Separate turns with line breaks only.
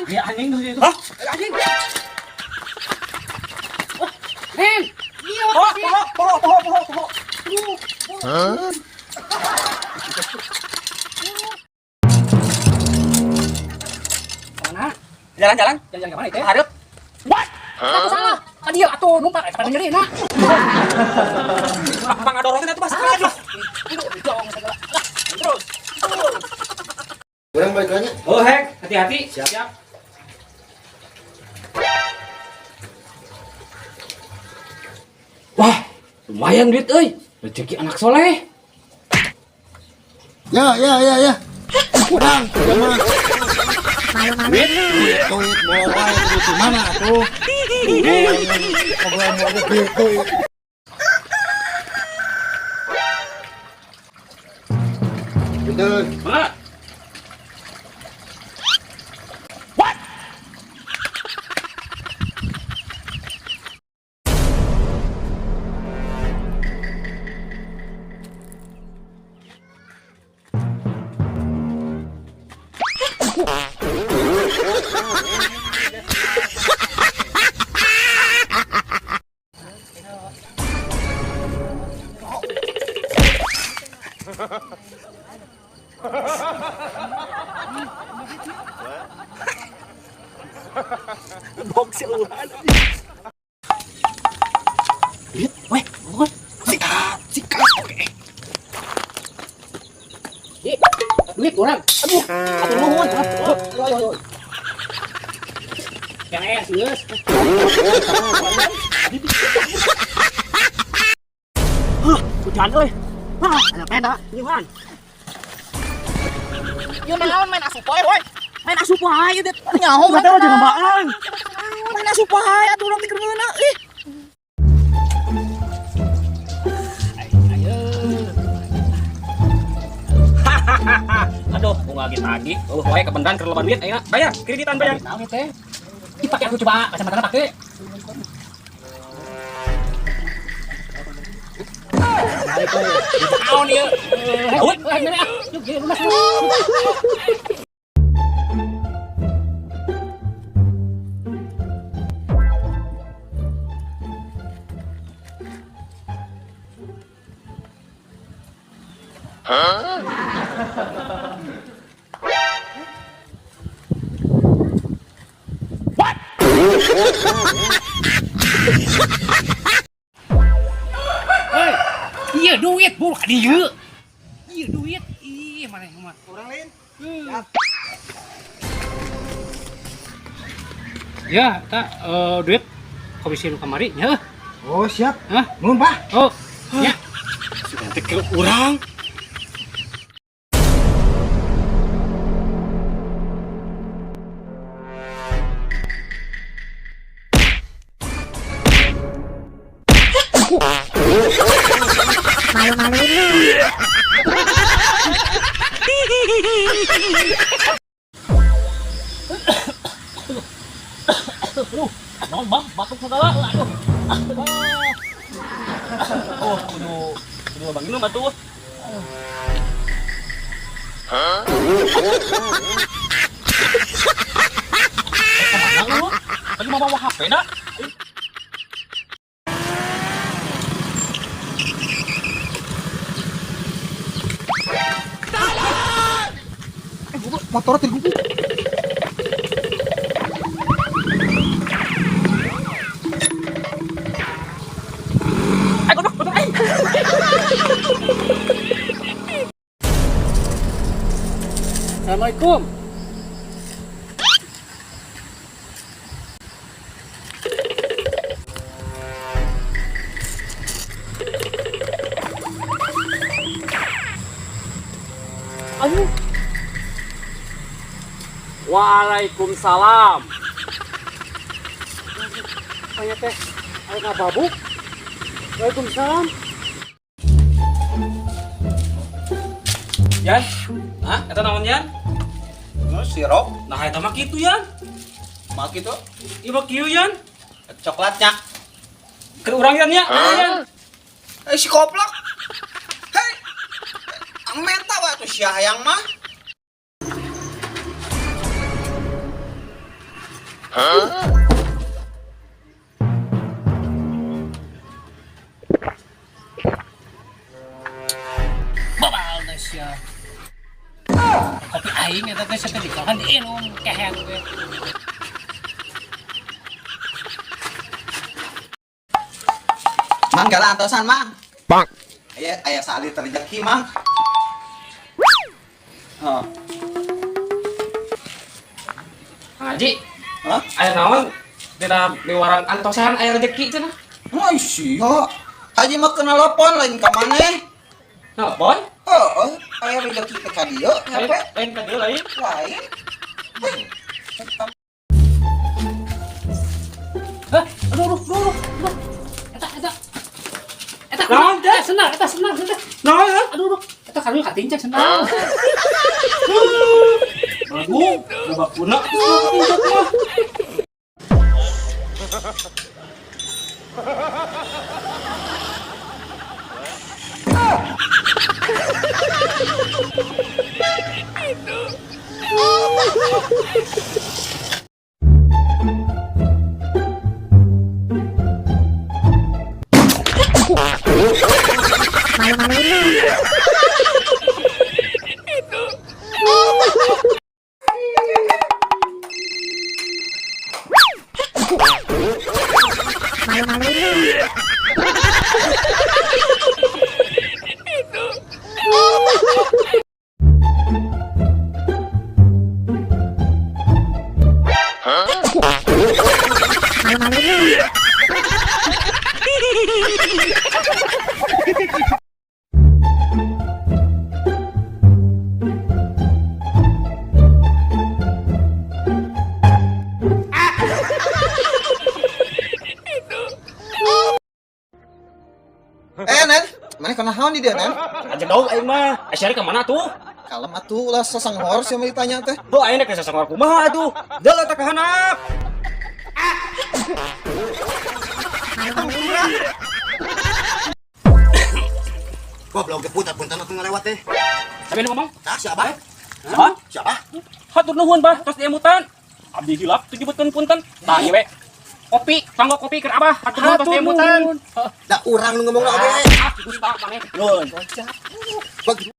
Ya anjing tuh itu.
Hah? Anjing.
Men.
Poho, poho, poho, poho, poho.
Kemana?
Jalan-jalan.
Jalan-jalan kemana itu?
Hareup.
Aku salah. Kan dia atuh numpak eta nyeri nah.
Pangadorongin atuh, Mas. Lah. Terus.
Kurang balik lagi.
Oh, hek, hati-hati. Siap. Wah, lumayan duit euy. Rezeki anak soleh.
Ya, ya, ya, ya. Kurang, kurang.
Duit.
Duit mau wae duit mana atuh? Ngobrol mau duit duit. Betul.
Mana?
Bok si eueuhan.
Duit, weh, weh.
Sikat, sikat. Oke.
Ih, duit orang. Aduh, atuh nuhun. Aduh. Yang es, geus. Huh, hujan euy. Hah, ada peda, nyuhan.
Ieu naon main asup wae, woi. Main asup wae ieu teh nyaho
Kata mah jeung hambaan.
Main asup wae atuh urang teh keur ngeunah. Ih.
Ayo. Aduh, bunga lagi tadi. Oh, wae kebenaran keur loba duit ayeuna. Bayar, kreditan bayar. Naon teh? Dipakai aku coba, kacamata pakai. Naon ieu? Woi, yuk, yuk, mas. Hei, iya duit buru ka dieu. Iya duit. Ih, mana mah.
Orang lain.
Ya, tak duit komisi nu kamari nya.
Oh, siap.
Hah?
Nuhun, Pak.
Oh, ya.
Nanti ke urang.
Malu-maluin lu.
Aduh, naon bang, batuk segala. Aduh.
Oh, kudu kudu bang minum atuh.
Kemana lu? Tadi mau bawa HP dah.
Motor tergubuk.
Ayo goblok, goblok aing.
Assalamualaikum. Aduh. Waalaikumsalam. Saya teh aya ngababuk. Waalaikumsalam.
Yan. Hah? Eta naon Yan?
Nu sirup,
Nah, eta mah kitu Yan.
mah kitu.
Ieu mah kieu Yan.
Coklatnya.
Keur urang Yan nya. Yan.
Eh si koplak. Hei. Ang menta wa tuh sia hayang mah.
Babal na siya. Kopi aing eta teh teh dikahan diinum kehean teh.
Mang gala antosan, Mang. Bang. Aya aya sali terjeki, Mang. Hah.
Haji,
Hah?
aya naon? Dina miwaran antosan aya rezeki cenah.
Ai sia. Haji mah kena telepon lain ka maneh.
Nelpon?
Heeh, aya rezeki teh ka dieu,
Lain
nyampe
lain ka dieu lain.
lain.
Hah, aduh aduh aduh aduh. Eta eta. Eta naon teh? Senang, eta senang eta. Naon? Aduh aduh. Eta karunya katincak senang. Aduh, loba kuna katincak mah.
Nen, maneh kana naon di dieu, Nen?
Aja dong aing mah. Aya ka mana tuh?
Kalem atuh ulah sasanghor sia mah ditanya teh.
Heuh aing rek sasangor kumaha atuh? Deul eta ka handap.
Goblok ge punten punten atuh ngalewat teh.
Tapi nu ngomong?
Tah si Abah.
Hah?
Si Abah.
Hatur nuhun bah, tos diemutan. Abdi hilap tuh nyebutkeun punten. Tah ieu we. Kopi, kanggo kopi keur Abah. Hatur nuhun tos diemutan.
Da urang nu ngomong oge.
Ah, dusta maneh. Nuhun.
Bagi